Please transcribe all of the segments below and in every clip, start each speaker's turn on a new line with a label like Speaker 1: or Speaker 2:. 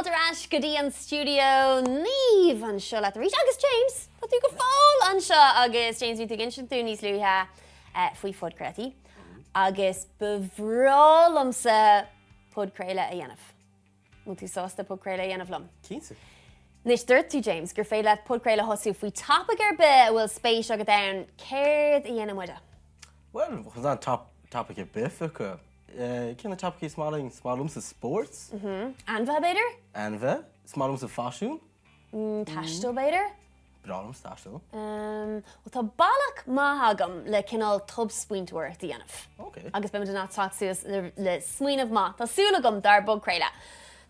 Speaker 1: Fáilte ar ais go dtí an stiúideo Niamh anseo leat arís agus James, tá tú go fóill anseo agus James bhí tú ag insint dúinn níos luaithe faoi phodchraoltaí agus ba bhreá liomsa podchraoladh a dhéanamh. Bhfuil tú sásta podchraoladh a dhéanamh liom?
Speaker 2: Cinnte.
Speaker 1: Anois dúirt tú James gur féidir leat podchraoladh a thosú faoi topaic ar bith a bhfuil spéis agat ann, céard a dhéanfaidh muide?
Speaker 2: Bhuel, chun an topaic ar bith a phiocadh. Cé na topaicí is maith linn? Is maith liomsa spórt.
Speaker 1: Ainmhithe b'fhéidir?
Speaker 2: Ainmhithe. Is maith liomsa faisiún.
Speaker 1: Taisteal b'fhéidir?
Speaker 2: Breá liom taisteal.
Speaker 1: Bhuel tá bealach maith agam le cineál tobsmaointeoireacht a dhéanamh.
Speaker 2: Ok.
Speaker 1: Agus beidh muid in ann teacht suas le smaoineamh maith, tá súil agam, dár bpodchraoladh.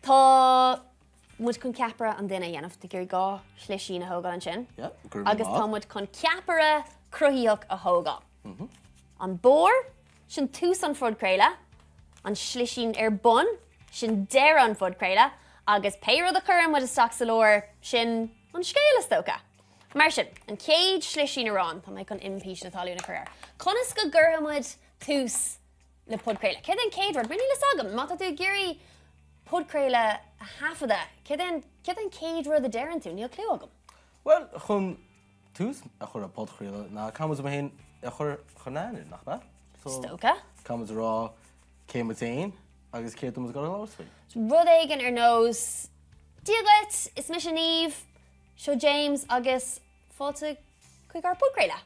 Speaker 1: Tá muid chun ceapaire an duine a dhéanamh, tá ag iarraidh 2 shlisín a thógáil ansin.
Speaker 2: Yeah, go raibh
Speaker 1: Agus tá muid chun ceapaire cruthaitheach a thógáil. An barr, sin tús an phodchraoladh, an slisín ar bun, sin deireadh an phodchraoladh, agus pé rud a chuireann muid isteach sa lár, sin an scéal is dócha. Mar sin, an chéad slisín aráin, tá mé chun im píse talún a chur air. Conas go gcuirfidh muid tús le podchraoladh? Céard é an chéad rud? Mar níl fhios agam, má tá tú ag iarraidh podchraoladh a thaifeadadh, céard é an, céard é an chéad rud a deireann tú? Níl clue agam.
Speaker 2: Bhuel, chun tús a chur le podchraoladh ná caithfidh muid muid féin a chur chun aithne, nach ea?
Speaker 1: So, Is dócha.
Speaker 2: Caithfidh muid a rá cé muid féin agus céard tá muid ag dul a labhairt
Speaker 1: faoi. Rud éigin ar nós, Dia dhuit, is mise Niamh, seo James agus fáilte chuig ár bpodchraoladh.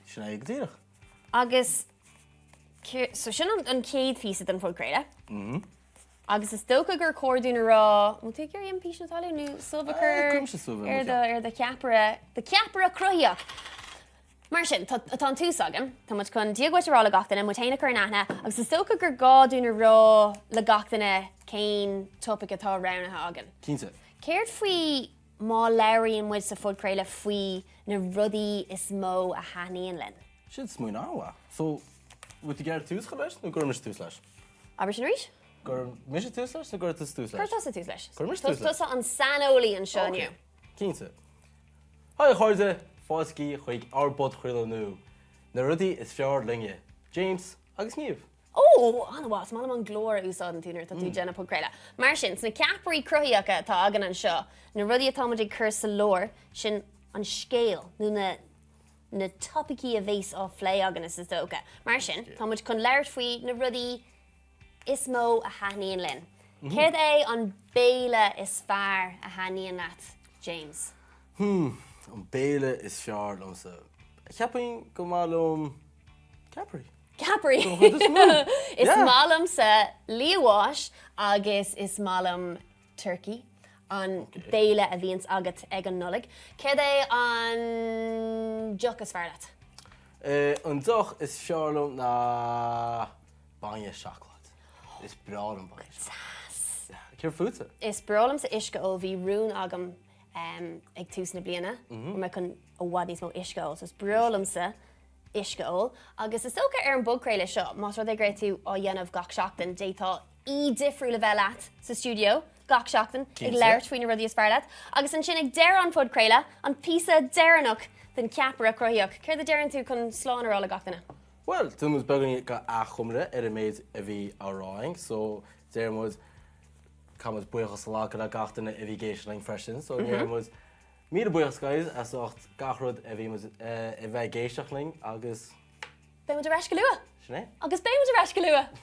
Speaker 2: Sin é go díreach.
Speaker 1: Agus so sin an chéad phíosa den phodchraoladh.
Speaker 2: Mm.
Speaker 1: Agus is dócha gur chóir dúinn a rá, bhfuil tú ag iarraidh im píse na talún nó subh a chur ar do ar do cheapaire, do cheapaire cruthaitheach. Mar sin, tá tá an tús againn. Tá muid chun Dia dhuit a rá le gach duine, muid féin a chur in aithne, agus is dócha gur gá dúinn a rá le gach duine cén topaic atá roghnaithe againn.
Speaker 2: Cinnte.
Speaker 1: Céard faoi má labhraíonn muid sa phodchraoladh faoi na rudaí is mó a thaitníonn linn?
Speaker 2: Sin smaoineamh an-mhaith. So, bhfuil tú ag iarraidh tús a chur leis nó gcuirfidh mise tús leis?
Speaker 1: Abair sin arís?
Speaker 2: Gcuirfidh mise tús leis nó gcuirfidh tusa tús leis?
Speaker 1: Cuir tusa tús leis.
Speaker 2: Cuirfidh mise tús leis.
Speaker 1: Tusa an saineolaí anseo inniu.
Speaker 2: Ok, cinnte. Haigh a chairde, fáilte chuig ár bpodchraoladh nua, Na rudaí is fearr linne, James agus Niamh.
Speaker 1: Ó, an-mhaith, is maith liom an glór a úsáideann tú nuair atá tú ag déanamh podchraoladh. Mar sin, sna ceapairí cruthaitheacha atá againn anseo, na rudaí atá muid ag cur sa lár, sin an scéal nó na na topaicí a bhéas á phlé againn is dócha. Mar sin, tá muid chun labhairt faoi na rudaí is mó a thaitníonn linn. Céard é an béile is fearr a thaitníonn leat, James?
Speaker 2: Hmm, an béile is fearr liomsa? Cheapfainn go maith liom ceapairí.
Speaker 1: Ceapairí! Is maith liomsa liamhás agus is maith liom turkey, an béile a bhíonns agat ag an Nollaig. Céard é an deoch is fearr leat?
Speaker 2: An deoch is fearr liom ná bainne seacláid. Is breá liom bainne seacláid.
Speaker 1: Deas!
Speaker 2: Céard fútsa?
Speaker 1: Is breá liomsa uisce a ól. Bhí rún agam ag tús na bliana go raibh mé chun i bhfad níos mó uisce a ól. So is breá liomsa uisce a ól. Agus is dócha ar an bpodchraoladh seo, más rud é go raibh tú á dhéanamh gach seachtain, d'fhéadfá aoi difriúil a bheith leat sa stiúideo gach seachtain ag labhairt faoi na rudaí is fearr leat. Agus ansin ag deireadh an phodchraoladh, an píosa deireanach den cheapaire cruthaitheach, céard a deireann tú chun slán a rá le gach duine?
Speaker 2: Bhuel, déanann muid beagáinín de achoimre ar an méid a bhí á rá againn, so deir muid, caithfidh muid buíochas a ghlacadh le gach duine a bhí ag éisteacht linn freisin, so deir muid míle buíochas guys as ucht gach rud a bhí muid a bheith ag éisteacht linn agus.
Speaker 1: Beidh muid ar ais go luath!
Speaker 2: Sin é.
Speaker 1: Agus beidh muid ar ais go luath!